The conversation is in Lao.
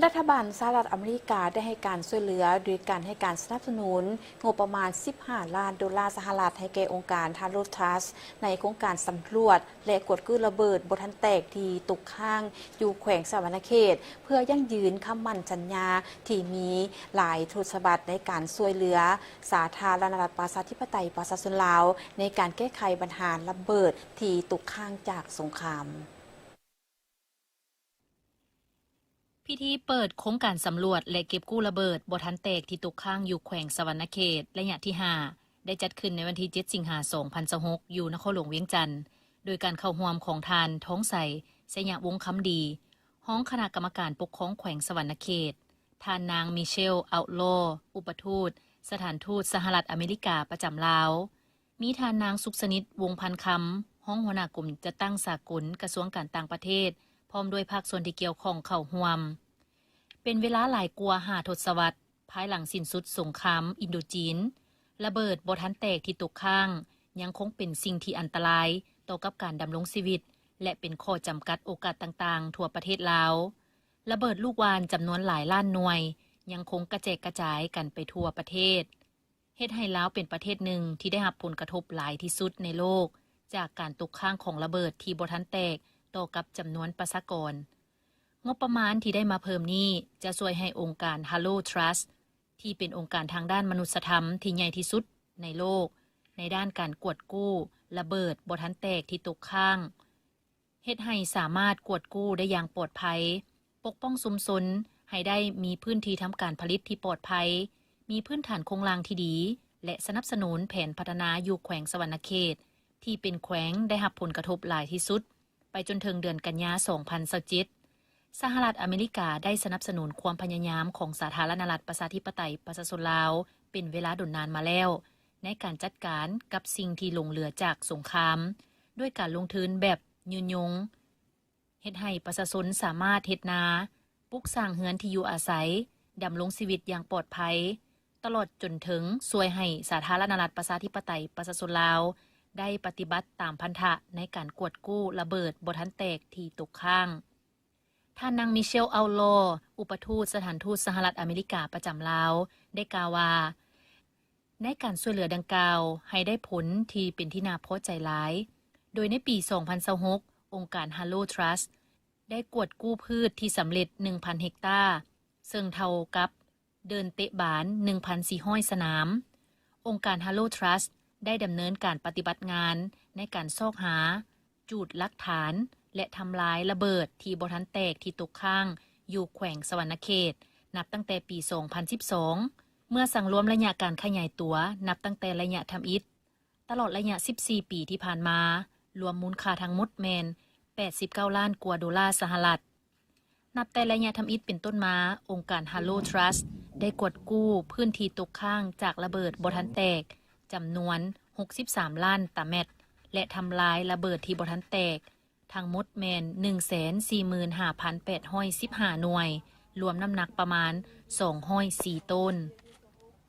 ລັດຖະບານສະຫະລັດອາເມລິກາໄດ້ໃຫ້ການຊ່ວຍເຫຼືອ ໂດຍການໃຫ້ການສະໜັບສະໜູນງົບປະມານສິບຫ້າລ້ານໂດລາສະຫະລັດ ໃຫ້ແກ່ອົງການ Haro Trust ໃນໂຄງການສຳຫຼວດ ແລະ ກວດກູ້ລະເບີດບໍ່ທັນແຕກທີ່ຕົກຄ້າງຢູ່ແຂວງສະຫວັນນະເຂດ ເພື່ອຢັ້ງຢືນຄຳໝັ້ນສັນຍາທີ່ມີຫຼາຍທົດສະວັດໃນການຊ່ວຍເຫຼືອສາທາລະນະລັດປະຊາທິປະໄຕປະຊາຊົນລາວ ໃນການແກ້ໄຂບັນຫາລະເບີດທີ່ຕົກຄ້າງຈາກສົງຄາມ. ພິທີເປີດໂຄງການສຳຫຼວດ ແລະ ເກັບກູ້ລະເບີດບໍ່ທັນແຕກທີ່ຕົກຄ້າງຢູ່ແຂວງສະຫວັນນະເຂດ ໄລຍະທີຫ້າ ໄດ້ຈັດຂຶ້ນໃນວັນທີເຈັດ ສິງຫາ ສອງພັນຊາວຫົກ ຢູ່ນະຄອນຫຼວງວຽງຈັນ ໂດຍການເຂົ້າຮ່ວມຂອງທ່ານ ທອງໄຊ ໄຊຍະວົງຄຳດີ ຮອງຄະນະກຳມະການປົກຄອງແຂວງສະຫວັນນະເຂດ, ທ່ານນາງ ມີເຊວ ເອົາລໍ ອຸປະທູດສະຖານທູດສະຫະລັດອາເມລິກາປະຈຳລາວ, ມີທ່ານນາງ ສຸກສະໜິດ ວົງພັນຄຳ ຮອງຫົວໜ້າກົມຈັດຕັ້ງສາກົນ ກະຊວງການຕ່າງປະເທດ ພ້ອມດ້ວຍພາກສ່ວນທີ່ກ່ຽວຂ້ອງເຂົ້າຮ່ວມ. ເປັນເວລາຫຼາຍກວ່າຫ້າທົດສະວັດ ພາຍຫຼັງສິ້ນສຸດສົງຄາມອິນໂດຈີນ, ລະເບີດບໍ່ທັນແຕກທີ່ຕົກຄ້າງ ຍັງຄົງເປັນສິ່ງທີ່ອັນຕະລາຍຕໍ່ກັບການດຳລົງຊີວິດ ແລະ ເປັນຂໍ້ຈຳກັດໂອກາດຕ່າງໆທົ່ວປະເທດລາວ. ລະເບີດລູກຫວ່ານຈຳນວນຫຼາຍລ້ານໜ່ວຍ ຍັງຄົງກະແຈກກະຈາຍກັນໄປທົ່ວປະເທດ. ເຮັດໃຫ້ລາວເປັນປະເທດໜຶ່ງທີ່ໄດ້ຮັບຜົນກະທົບຫຼາຍທີ່ສຸດໃນໂລກ ຈາກການຕົກຄ້າງຂອງລະເບີດທີ່ບໍ່ທັນແຕກຕໍ່ກັບຈຳນວນປະຊາກອນ. ງົບປະມານທີ່ໄດ້ມາເພີ່ມນີ້ຈະຊ່ວຍໃຫ້ອົງການ Haro Trust ທີ່ເປັນອົງການທາງດ້ານມະນຸດສະທຳທີ່ໃຫຍ່ທີ່ສຸດໃນໂລກ ໃນດ້ານການກວດກູ້ລະເບີດບໍ່ທັນແຕກທີ່ຕົກຄ້າງ, ເຮັດໃຫ້ສາມາດກວດກູ້ໄດ້ຢ່າງປອດໄພ, ປົກປ້ອງຊຸມຊົນໃຫ້ໄດ້ມີພື້ນທີ່ທຳການຜະລິດທີ່ປອດໄພ, ມີພື້ນຖານໂຄງລ່າງທີ່ດີ ແລະ ສະໜັບສະໜູນແຜນພັດທະນາຢູ່ແຂວງສະຫວັນນະເຂດ ທີ່ເປັນແຂວງໄດ້ຮັບຜົນກະທົບຫຼາຍທີ່ສຸດ ໄປຈົນເຖິງເດືອນກັນຍາ ສອງພັນຊາວເຈັດ. ສະຫະລັດອາເມລິກາໄດ້ສະໜັບສະໜູນຄວາມພະຍາຍາມຂອງສາທາລະນະລັດປະຊາທິປະໄຕປະຊາຊົນລາວ ເປັນເວລາດົນນານມາແລ້ວ ໃນການຈັດການກັບສິ່ງທີ່ຫຼົງເຫຼືອຈາກສົງຄາມ ດ້ວຍການລົງທຶນແບບຍືນຍົງ, ເຮັດໃຫ້ປະຊາຊົນສາມາດເຮັດນາ, ປຸກສ້າງເຮືອນທີ່ຢູ່ອາໄສ, ດຳລົງຊີວິດຢ່າງປອດໄພ, ຕະຫຼອດຈົນເຖິງຊ່ວຍໃຫ້ສາທາລະນະລັດປະຊາທິປະໄຕປະຊາຊົນລາວ ໄດ້ປະຕິບັດຕາມພັນທະໃນການກວດກູ້ລະເບີດບໍ່ທັນແຕກທີ່ຕົກຄ້າງ. ທ່ານນາງ ມີເຊວ ເອົາລໍ ອຸປະທູດສະຖານທູດສະຫະລັດອາເມລິກາປະຈຳລາວ ໄດ້ກ່າວວ່າ ໃນການຊ່ວຍເຫຼືອດັ່ງກ່າວໃຫ້ໄດ້ຜົນທີ່ເປັນທີ່ໜ້າພໍໃຈຫຼາຍ, ໂດຍໃນປີ ສອງພັນຊາວຫົກ ອົງການ Haro Trust ໄດ້ກວດກູ້ພືດທີ່ສຳເລັດ ໜຶ່ງພັນເຮັກຕາ, ເຊິ່ງເທົ່າກັບເດີ່ນເຕະບານ ໜຶ່ງພັນສີ່ຮ້ອຍສະໜາມ. ອົງການ Haro Trust ໄດ້ດຳເນີນການປະຕິບັດງານໃນການຊອກຫາ, ຈູດຫຼັກຖານ ແລະ ທຳລາຍລະເບີດທີ່ບໍ່ທັນແຕກທີ່ຕົກຄ້າງຢູ່ແຂວງສະຫວັນນະເຂດ ນັບຕັ້ງແຕ່ປີ ສອງພັນສິບສອງ ເມື່ອສັງລວມໄລຍະການຂະຫຍາຍຕົວ ນັບຕັ້ງແຕ່ໄລຍະທຳອິດ ຕະຫຼອດໄລຍະ ສິບສີ່ ປີທີ່ຜ່ານມາ, ລວມມູນຄ່າທັງໝົດແມ່ນ ແປດສິບເກົ້າລ້ານກວ່າໂດລາສະຫະລັດ. ນັບແຕ່ໄລຍະທຳອິດເປັນຕົ້ນມາ, ອົງການ Haro Trust ໄດ້ກວດກູ້ພື້ນທີ່ຕົກຄ້າງຈາກລະເບີດບໍ່ທັນແຕກ ຈຳນວນ ຫົກສິບສາມລ້ານຕາແມັດ ແລະ ທຳລາຍລະເບີດທີ່ບໍ່ທັນແຕກ ທັງໝົດແມ່ນ ໜຶ່ງແສນສີ່ໝື່ນຫ້າພັນແປດຮ້ອຍສິບຫ້າໜ່ວຍ, ລວມນ້ຳໜັກປະມານ ສອງຮ້ອຍສີ່ໂຕນ.